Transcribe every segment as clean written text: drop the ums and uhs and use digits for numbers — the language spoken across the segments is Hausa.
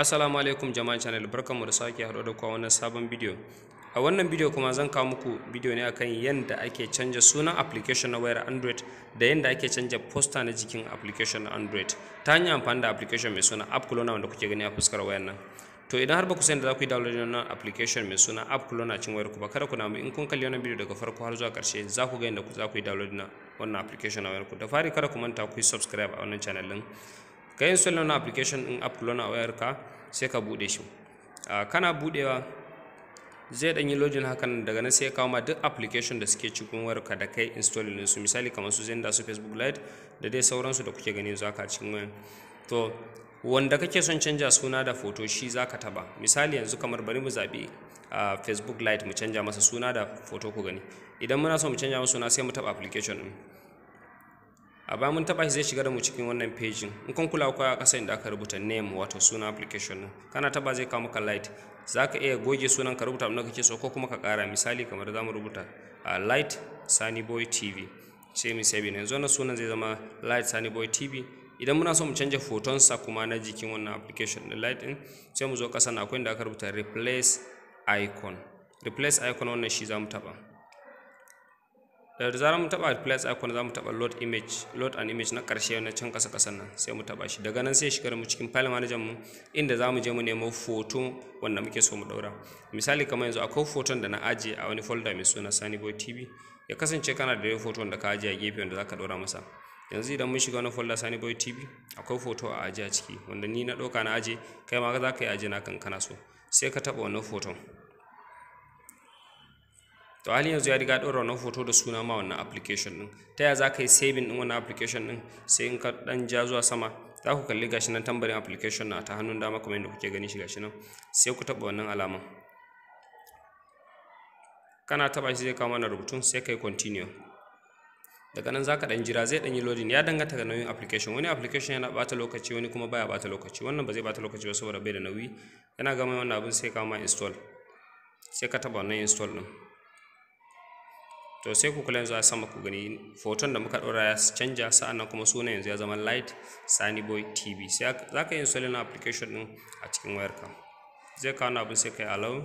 Assalamu alaikum jama'a channel, barkanmu da sake haɗuwa da ku a wannan sabon bidiyo. A wannan bidiyo kuma zan kawo muku bidiyo ne akan yanda ake canja sunan application na wayar Android da yanda ake canja poster na jikin application na Android ta hanyar amfani da application mai suna App Cloner wanda kuke gani a fuskar wayar nan. To idan har ba ku san da za ku yi download wannan application mai suna App Cloner cikin wayar ku ba, kada ku damu. In kun kalli wannan bidiyo daga farko har zuwa ƙarshe, za ku ga yadda za ku yi download na wannan application a wayar ku. Da fari, kada ku manta ku yi subscribe a wannan channel din. Ka yi install wannan application din App Cloner a wayarka, sai ka bude shi. Kana budewa zai dan yi loading hakan. Daga nan sai ya kawo ma duk application da suke cikin wayarka da kai install din su, misali kamar su Xender, su Facebook Lite da dai sauransu da kuke gani yanzu haka a cikin wayar. To wanda kake son canja suna da foto, shi zaka taba. Misali yanzu kamar bari mu zabi Facebook Lite mu canja masa suna da foto ku gani. Idan muna so mu canja masa suna, sai mu taba application din. A bayan mun taba shi, zai shiga da mu cikin wannan page. In kun kula, akwai a ƙasa inda aka rubuta name, wato suna application din. Kana taba, zai kawo maka Lite. Zaka iya goge sunan ka rubuta abin da kake so, ko kuma ka ƙara. Misali kamar zamu rubuta Lite Sunny Boy TV, sai mu save. Yanzu wannan sunan zai zama Lite Sunny Boy TV. Idan muna so mu canja fotonsa kuma na jikin wannan application din Lite din, sai mu zo ƙasa na, akwai inda aka rubuta replace icon. Replace icon, wannan shi zamu taba. Da zarar mun taba replace icon, za mu taba load image, load an image na karshe na can kasa kasan nan, sai mu taba shi. Daga nan sai shigar mu cikin file manager mu, inda za mu je mu nemo foto wanda muke so mu daura. Misali kamar yanzu akwai foton da na ajiye a wani folder mai suna Sunny Boy TV. Ya kasance kana da foton da ka ajiye a gefe wanda zaka daura masa. Yanzu idan mun shiga wani folder Sunny Boy TV, akwai foto a ajiye a ciki wanda ni na ɗauka na ajiye. Kai ma za ka yi ajiye naka in kana so. Sai ka taba wannan foton. To halin yanzu ya riga ɗora wannan hoto da suna ma wannan application ɗin. Ta yaya za ka yi saving ɗin wannan application ɗin? Sai in ka ɗan ja zuwa sama, za ku kalli gashi nan tambarin application na ta hannun dama, kamar yadda kuke gani shi gashi nan. Sai ku taɓa wannan alaman. Kana taɓa shi, zai kawo mana rubutun, sai ka yi continue. Daga nan za ka ɗan jira, zai ɗan yi loading. Ya danganta ga nauyin application. Wani application yana ɓata lokaci, wani kuma baya ɓata lokaci. Wannan ba zai ɓata lokaci ba saboda bai da nauyi. Yana gama wannan abin, sai kawo ma install, sai ka taɓa wannan install ɗin. To sai ku kula yanzu a sama, ku gani foton da muka ɗora ya canja, sa'annan kuma sunan yanzu ya zama Lite Sunny Boy TV. Sai za ka yi installing application ɗin a cikin wayarka, zai kawo wani abin, sai ka yi allow.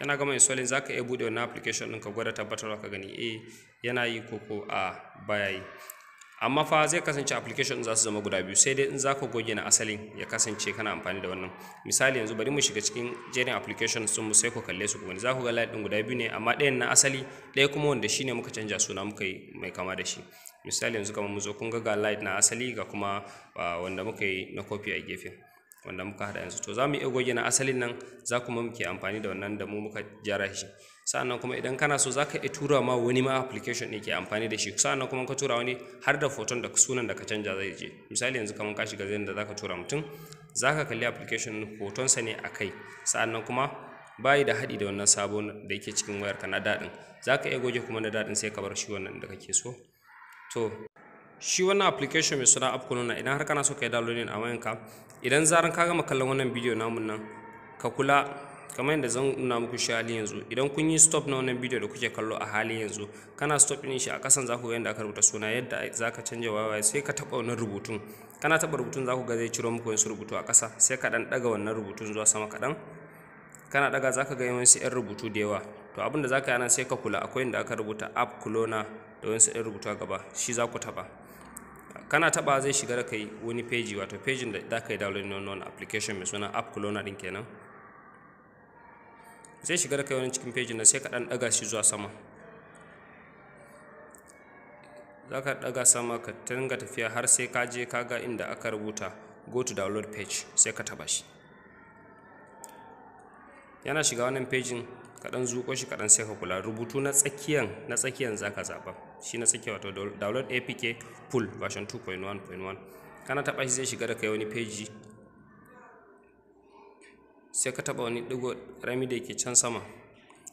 Yana gama installing, za ka iya buɗe wannan application ɗin ka gwada tabbatarwa, ka gani eh yana yi ko ko a baya yi. Amma fa zai kasance application za su zama guda biyu, sai dai in za ka goge na asalin, ya kasance kana amfani da wannan. Misali yanzu bari mu shiga cikin jerin application sun mu, sai ku kalle su ku gani. Za ku ga Lite ɗin guda biyu ne, amma ɗayan na asali, ɗaya kuma wanda shine muka canja suna muka yi mai kama da shi. Misali yanzu kamar mu zo, kun ga ga Lite na asali, ga kuma wanda muka yi na copy a gefe, wanda muka haɗa yanzu. To za mu iya goge na asalin nan, za kuma muke amfani da wannan da mu muka gyara shi. Sa'annan kuma idan kana so, za ka iya tura ma wani ma application ɗin ke amfani da shi. Sa'annan kuma ka tura wani, har da foton da sunan da ka canja zai je. Misali yanzu kamar ka shiga da za ka tura mutum, za ka kalli application, hotonsa ne a kai, sa'annan kuma bayi da haɗi da wannan sabon da yake cikin wayarka na daɗin. Za ka iya goge kuma na daɗin, sai ka bar shi wannan da kake so. To shi wannan application mai suna App Cloner, idan har kana so ka yi downloading a wayanka, idan zaran ka gama kallon wannan bidiyo namun nan, ka kula kamar yadda zan nuna muku shi halin yanzu. Idan kun yi stop na wannan bidiyo da kuke kallo a halin yanzu, kana stop din shi, a kasan za ku ga yadda aka rubuta suna, yadda za ka canja waya. Sai ka taɓa wannan rubutun. Kana taɓa rubutun, za ku ga zai ciro muku wasu rubutu a ƙasa. Sai ka ɗan ɗaga wannan rubutun zuwa sama kaɗan. Kana ɗaga, za ka ga yawanci 'yan rubutu da yawa. To abin da za ka yi nan, sai ka kula akwai inda aka rubuta App Cloner da wasu 'yan rubutu a gaba, shi za ku taɓa. Kana taɓa, zai shiga da kai wani peji, wato pejin da za ka yi download na wannan application mai suna App Cloner ɗin kenan. Zai shiga da kai wani cikin pejin nan, sai ka ɗan ɗaga shi zuwa sama. Za ka ɗaga sama ka dinga tafiya har sai ka je ka ga inda aka rubuta go to download page, sai ka taɓa shi. Yana shiga wannan pejin, ka ɗan zuƙo shi kaɗan, sai ka kula rubutu na tsakiyan za ka zaɓa, shi na tsakiya, wato download APK full version 2.1.1. Kana taɓa shi, zai shiga da kai wani peji. Sai ka taɓa wani ɗigo ƙarami da yake can sama,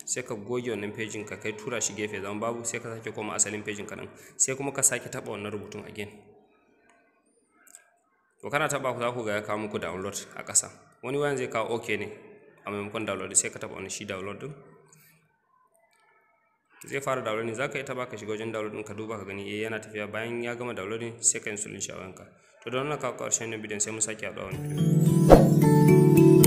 sai ka goge wannan pejin, ka kai tura shi gefe zama babu. Sai ka sake koma asalin pejin kaɗan, sai kuma ka sake taɓa wannan rubutun again. To kana taɓa ku, za ku ga ya kawo muku download a ƙasa. Wani wayan zai kawo OK ne a maimakon download. Sai ka taɓa wani shi download ɗin. Zai fara downloading. Zaka iya taɓa ka shiga wajen download ɗin ka duba ka gani, eh, yana tafiya. Bayan ya gama downloading, sai ka install shi a wayanka. To, don wannan kawo ƙarshen wannan bidiyon, sai mun sake haɗuwa wani bidiyo.